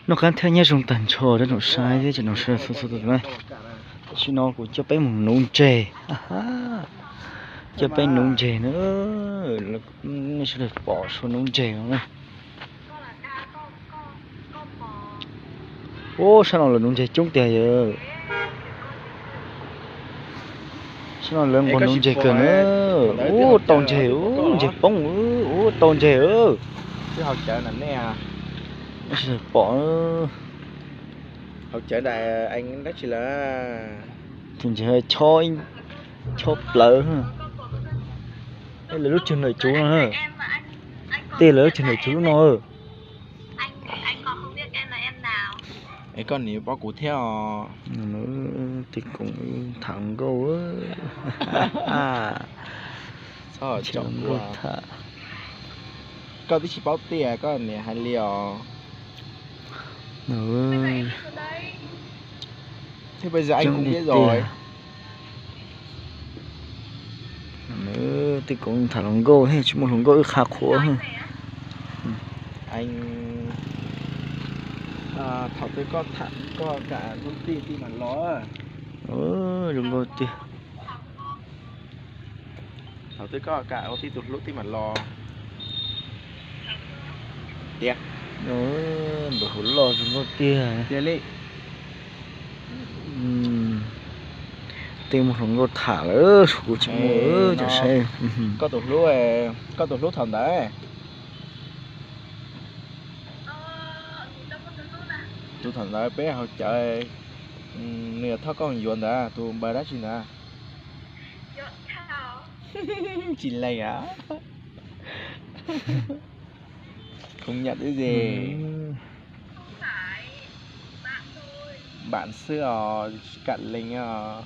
Noj qab thiab nyob zoo tag nrho rau tsoom saib thiab tsoom mloog sawv daws txhua txhua tus na. Tam sim no kuv coj peb mus nuv ntseg, coj peb nuv ntseg na. Nej sawv daws pom suav nuv ntseg no na. Ub, sab no lawv nuv ntseg coob tiag yawg. Sab no lawv nquag nuv ntseg kawg na. Ub, tau ntseg, ub, ntseg poob, ub, tau ntseg. Sawv daws pom. Tus ntseg chob plawv. Lawv lub twg ntawm cuv no. Tej lawv lub twg ntawm cuv lub no. Es koj nim pab kuv thiab os. Tej koom tham nkauj. Txhob tham. Koj twb tsis paub tiag koj niam hais li os. Thiab bây giờ anh cũng biết rồi. Tej koom tham hluas nkauj thiab tsis muaj hluas nkauj wb qha qhuav. Thaum twg koj tham koj kam hlub tij tij mam los. Zoo nkauj tiag. Thaum twg koj kam ua tij tus hlub tij mam los. Tiag. Npawg hauv loj zoo nkauj tiag. Tiag li. Tej muaj hluas nkauj tham lawm, kuv tsis muaj cov saib. Koj tus hlub, koj tus hlub thaum ntawd. Tus thaum ntawd peb haus cawv, nws yog thoj koj yuav ntawd, tus npawg dab tsi ntawd? Tsis leej a. Không nhận cái gì. Bạn xưa os, tsis kam leej os.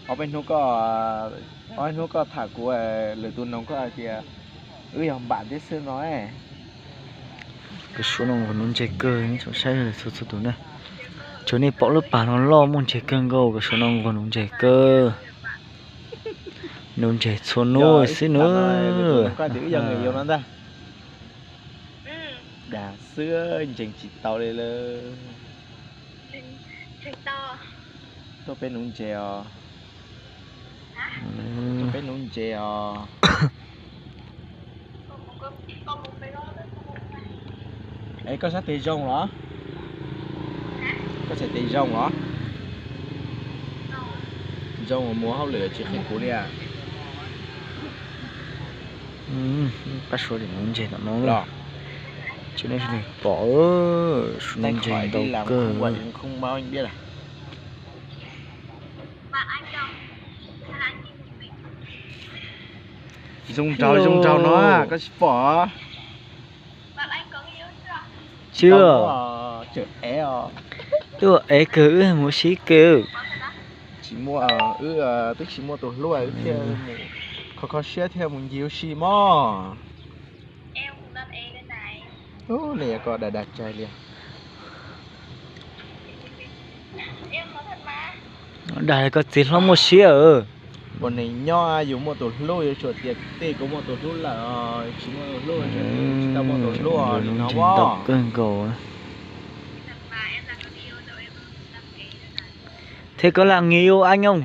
Ob peb hnub koj, ob peb hnub koj tham kuv, lwm tus noog koj hais tias wb yog bạn tí xwb no. Koj suav no nquag nuv ntseg kawg, tsoom saib txhua txhua tus na. Tsuas nej pom lub pas no loj muaj ntseg kawg nkaus, koj suav no nquag nuv ntseg kawg. Nuv ntseg txhua hnub xwb na. Dag xwb ntseeg tsis tau li lawm. Tuaj peb nuv ntseg os. Tuaj peb nuv ntseg os. Es koj sab tes zoo los? Koj sab tes zoo los? Zoo mus hauj lwm tsis qhia kuv li. Pab suav dim nuv ntseg tom no los. Tsis nej sawv daws pom, suav nuv ntseg ntau kawg. Zoo nraug zoo nraug no koj tsis pom. Tsis, wb ua ev kawg, wb mus sib kawg. Tsis muaj, wb twb tsis muaj tus hlub wb thiaj mus kho kho siab thiaj mus ncig ua si mog. Ub, nej yog koj dag dag tsaig li. Dag koj txiv hlob muaj siab. Ua neeg nyob yus muaj tus hlub yuav tsum tias tej kuv muaj tus hlub lawm, tsis muaj tus hlub tsis tau muaj tus hlub li no ntau kawg nkaus. Thiab koj lam ngis ua a nyoog.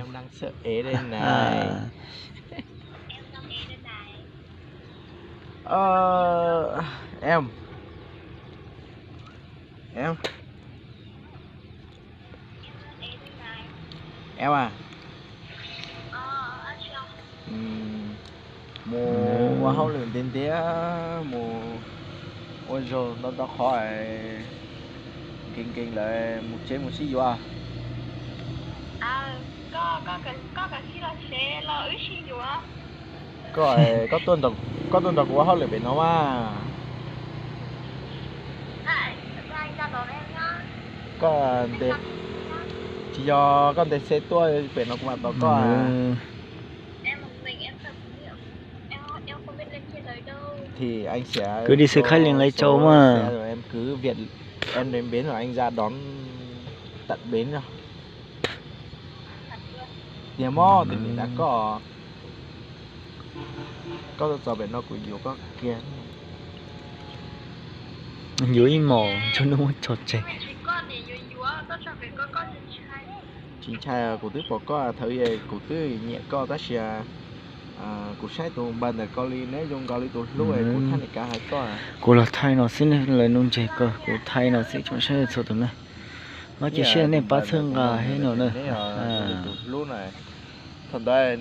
Em, em, em à, mus ua hauj lwm ntev ntev, mus ua zaug ntau ntau qhov, nkees nkees lawm mus tsev mus sib yuav. Koj, koj tuaj nrog kuv ua hauj lwm pem no mas. Koj, tsis yog koj ntes xe tuaj pem no kuv mam tos koj. Kwv đi xe khách liền lấy châu mà. Em cứ Việt, em đến bến rồi anh ra đón tận bến cho. Tiag mog, twb niam dag koj. Koj tuaj txog pem no kuv yuav koj kiag. Yuav ib hmos ntsug nub muab tso tseg. Tsis ntshai, kuv twb pom koj thaum ub, kuv twb nyiam koj tab sis kuv saib tus npa ntawm koj li neb zoo nkaus li tus hlub kuv thiaj li kav hais koj. Kuv los thaij no xwb, lawv nuj ntseg kawg, kuv thaij no xwb tsoom saib txhua tus na. Muab cia siab nej pab txhawb nqa thiab no na. Tus hlub na, thaum ntawd